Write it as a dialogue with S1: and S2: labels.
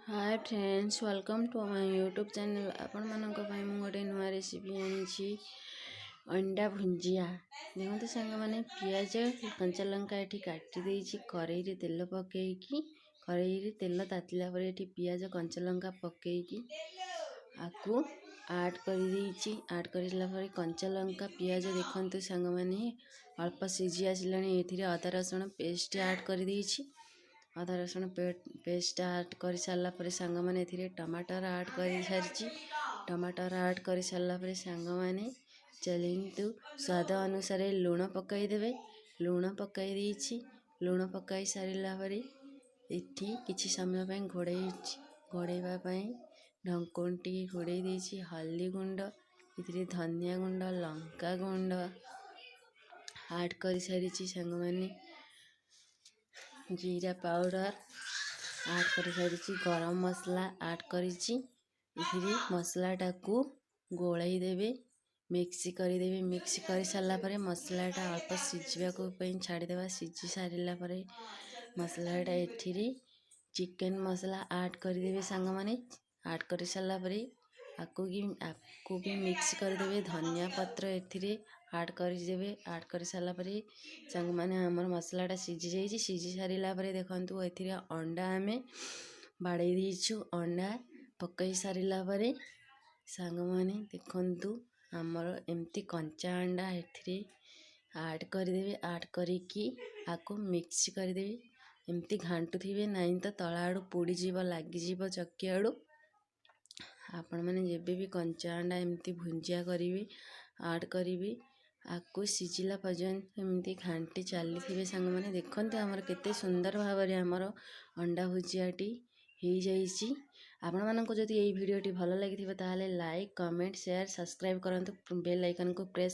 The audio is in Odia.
S1: Hi friends, welcome to my YouTube channel। ଆପଣମାନଙ୍କ ପାଇଁ ମୁଁ ଗୋଟେ ନୂଆ ରେସିପି ଆଣିଛି, ଅଣ୍ଡା ଭୁଜିଆ। ଦେଖନ୍ତୁ ସାଙ୍ଗମାନେ, ପିଆଜ, କଞ୍ଚା ଲଙ୍କା ଏଠି କାଟି ଦେଇଛି। କରେଇରେ ତେଲ ପକାଇକି, କରେଇରେ ତେଲ ତାତିଲା ପରେ ଏଠି ପିଆଜ, କଞ୍ଚା ଲଙ୍କା ପକାଇକି ଆକୁ ଆଡ଼୍ କରିଦେଇଛି। ଆଡ଼୍ କରିସାରିଲା ପରେ କଞ୍ଚା ଲଙ୍କା, ପିଆଜ ଦେଖନ୍ତୁ ସାଙ୍ଗମାନେ, ଅଳ୍ପ ସିଝି ଆସିଲାଣି। ଏଥିରେ ଅଦା ରସୁଣ ପେଷ୍ଟ ଆଡ଼୍ କରିଦେଇଛି। ଅଦା ରସୁଣ ପେଷ୍ଟ ଆଡ଼୍ କରିସାରିଲା ପରେ ସାଙ୍ଗମାନେ, ଏଥିରେ ଟମାଟର ଆଡ଼୍ କରିସାରିଛି। ଟମାଟର ଆଡ଼୍ କରିସାରିଲା ପରେ ସାଙ୍ଗମାନେ, ଚାଲନ୍ତୁ, ସ୍ୱାଦ ଅନୁସାରେ ଲୁଣ ପକାଇଦେବେ। ଲୁଣ ପକାଇ ଦେଇଛି। ଲୁଣ ପକାଇ ସାରିଲା ପରେ ଏଠି କିଛି ସମୟ ପାଇଁ ଘୋଡ଼େଇଛି। ଘୋଡ଼େଇବା ପାଇଁ ଢଙ୍କୁଣୀ ଟିକେ ଘୋଡ଼େଇ ଦେଇଛି। ହଳଦୀ ଗୁଣ୍ଡ, ଏଥିରେ ଧନିଆ ଗୁଣ୍ଡ, ଲଙ୍କା ଗୁଣ୍ଡ ଆଡ଼୍ କରିସାରିଛି ସାଙ୍ଗମାନେ। ଜିରା ପାଉଡ଼ର ଆଡ଼୍ କରିସାରିଛି। ଗରମ ମସଲା ଆଡ଼୍ କରିଛି। ଏଥିରେ ମସଲାଟାକୁ ଗୋଳେଇ ଦେବେ, ମିକ୍ସ କରିଦେବେ। ମିକ୍ସ କରିସାରିଲା ପରେ ମସଲାଟା ଅଳ୍ପ ସିଝିବାକୁ ପାଇଁ ଛାଡ଼ିଦେବା। ସିଝି ସାରିଲା ପରେ ମସଲାଟା ଏଥିରେ ଚିକେନ୍ ମସଲା ଆଡ଼୍ କରିଦେବେ ସାଙ୍ଗମାନେ। ଆଡ଼୍ କରିସାରିଲା ପରେ ଆକୁ ବି ମିକ୍ସ କରିଦେବେ। ଧନିଆ ପତ୍ର ଏଥିରେ ଆଡ଼୍ କରିଦେବେ। ଆଡ଼୍ କରିସାରିଲା ପରେ ସାଙ୍ଗମାନେ, ଆମର ମସଲାଟା ସିଝି ଯାଇଛି। ସିଝି ସାରିଲା ପରେ ଦେଖନ୍ତୁ, ଏଥିରେ ଅଣ୍ଡା ଆମେ ବାଡ଼େଇ ଦେଇଛୁ। ଅଣ୍ଡା ପକାଇ ସାରିଲା ପରେ ସାଙ୍ଗମାନେ, ଦେଖନ୍ତୁ, ଆମର ଏମିତି କଞ୍ଚା ଅଣ୍ଡା ଏଥିରେ ଆଡ଼୍ କରିଦେବେ। ଆଡ଼୍ କରିକି ଆକୁ ମିକ୍ସ କରିଦେବେ। ଏମିତି ଘାଣ୍ଟୁଥିବେ, ନାହିଁ ତ ତଳ ଆଡ଼ୁ ପୋଡ଼ିଯିବ, ଲାଗିଯିବ ଚକି ଆଡ଼ୁ। ଆପଣମାନେ ଯେବେ ବି କଞ୍ଚା ଅଣ୍ଡା ଏମିତି ଭୁଜିଆ କରିବେ, ଆଡ଼୍ କରିବେ, ଆକୁ ସିଝିଲା ପର୍ଯ୍ୟନ୍ତ ଏମିତି ଘାଣ୍ଟି ଚାଲିଥିବେ। ସାଙ୍ଗମାନେ, ଦେଖନ୍ତୁ, ଆମର କେତେ ସୁନ୍ଦର ଭାବରେ ଆମର ଅଣ୍ଡା ଭୁଜିଆଟି ହେଇଯାଇଛି। ଆପଣମାନଙ୍କୁ ଯଦି ଏଇ ଭିଡ଼ିଓଟି ଭଲ ଲାଗିଥିବ, ତାହେଲେ ଲାଇକ୍, କମେଣ୍ଟ, ସେୟାର, ସବସ୍କ୍ରାଇବ୍ କରନ୍ତୁ। ବେଲ୍ ଆଇକନ୍କୁ ପ୍ରେସ୍